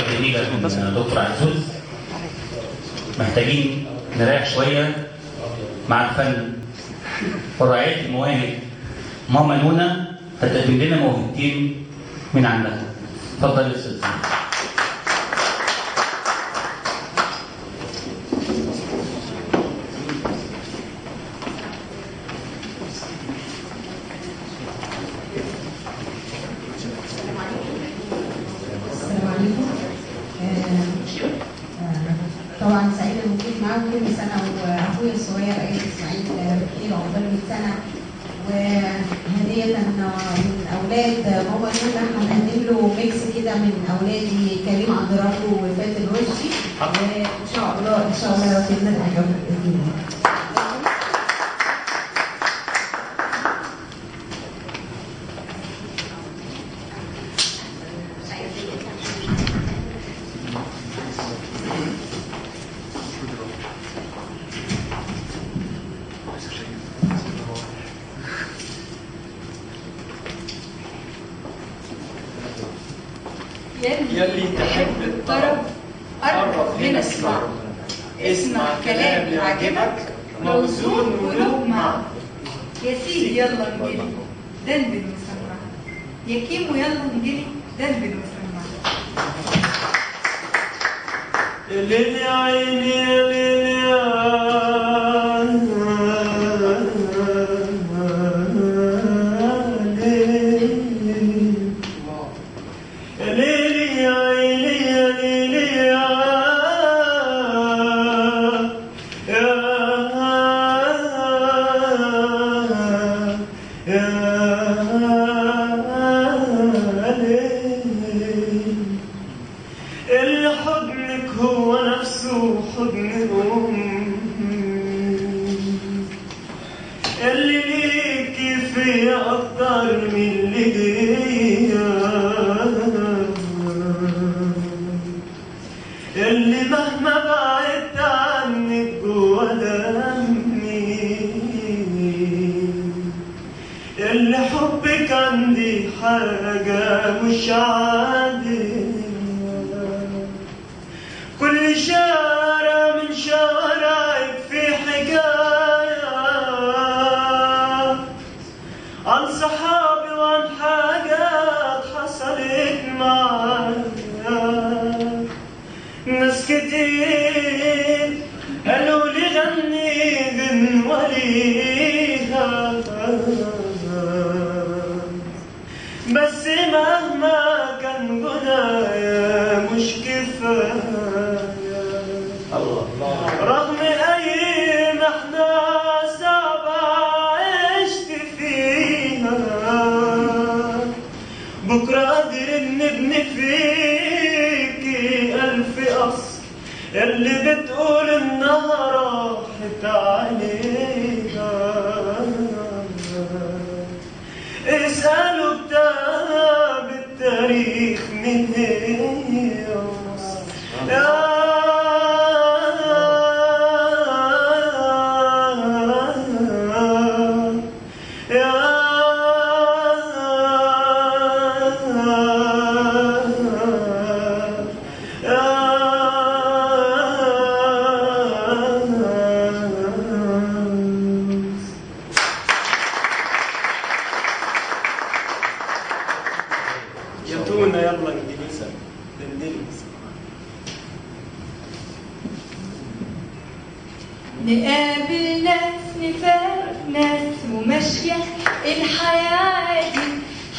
الجميلة من دكتور عزوز. محتاجين نريح شوية مع الفن ورعاية المواهب. ماما نونا هتقدم لنا موهبتين من عندها. اتفضل يا استاذ. طبعا سعيدة بوجودي معاكم كل سنة، واخويا الصغير ايمن اسماعيل بخير عقبال 100 سنة. وهديه من اولاد ماما نونا هنقدم له mix كده من اولادي كريم عبد الرب وفاتن رشدي، وان شاء الله ان شاء الله يا رب نعجبكم باذن الله. يلي تحب الطرب قرب هنا اسمع، اسمع كلام يعجبك موزون وله معنى. يا سيدي يلا انجلي دندن وسمع، يا كيمو يلا انجلي دندن وسمع. ليل يا عيني يا ليل يا اللي حضنك هو نفسه حضن أمي، اللي ليكي فيا أكتر من اللي ليا، اللي مهما بعدت عنك جوا دمي، اللي حبك عندي حاجة مش عادية. كل شارع من شوارعك في حكاية عن صحابي وعن حاجات حصلت معايا. ناس كتير قالوا لي غني غنوة ليها، بس مهما كان غنايا مش كفاية. رغم أي محنة صعبة عشت فيها، بكرة قادر نبني فيكي ألف قصر اللي بتقول إنها راحت عليها. اسألوا كتاب التاريخ من هي يا يا تونا يلا انجليزي دندني. نقابل ناس نفارق ناس وماشية الحياة عادي،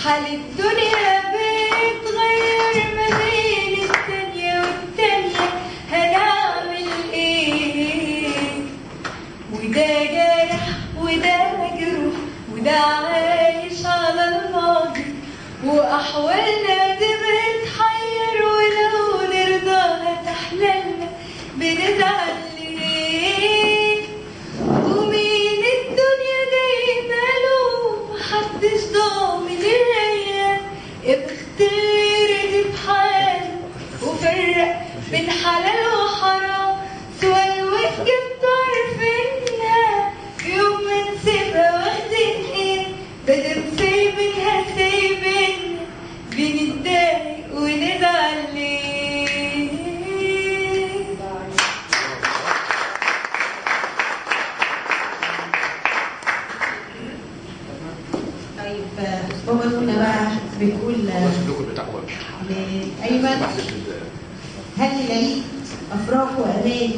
حال الدنيا بتغير ما بين الثانية والتانية، هنعمل ايه؟ وده جارح وده مجروح وده عايش على الماضي، وأحوالنا دي بتحير ولو نرضاها تحللنا بنزعل ليه؟ ومين الدنيا دايما له محدش ضامن الأيام، يا بخت اللي رضي بحاله وفرق بين حلال وحرام، سوى الوجه بطرفنا يوم ما نسيبها واخدين ايه؟ بدل سايبينها سايبينها بنتضايق ونزعل ليه؟ هل العيد افراح واماني،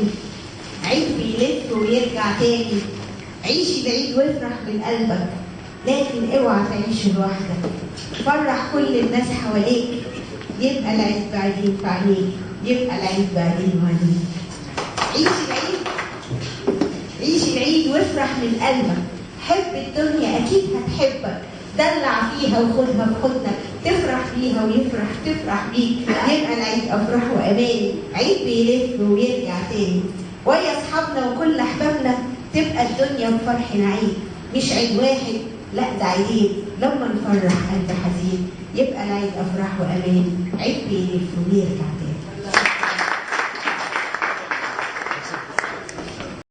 عيد بيلف ويرجع تاني. عيش العيد وافرح من قلبك، لكن اوعى تعيش لوحدك. فرح كل الناس حواليك، يبقى العيد بعدين في عينيك، يبقى العيد بعدين وعينيك. عيش العيد، عيش العيد وافرح من قلبك، حب الدنيا اكيد هتحبك، دلع فيها وخدها في حضنك، تفرح فيها ويفرح تفرح بيك، يبقى العيد افراح واماني، عيد بيلف ويرجع تاني. ويا اصحابنا وكل احبابنا تبقى الدنيا بفرح نعيد، مش عيد واحد لا ده عيدين، لما نفرح قلب حزين، يبقى العيد افراح واماني، عيد بيلف ويرجع تاني.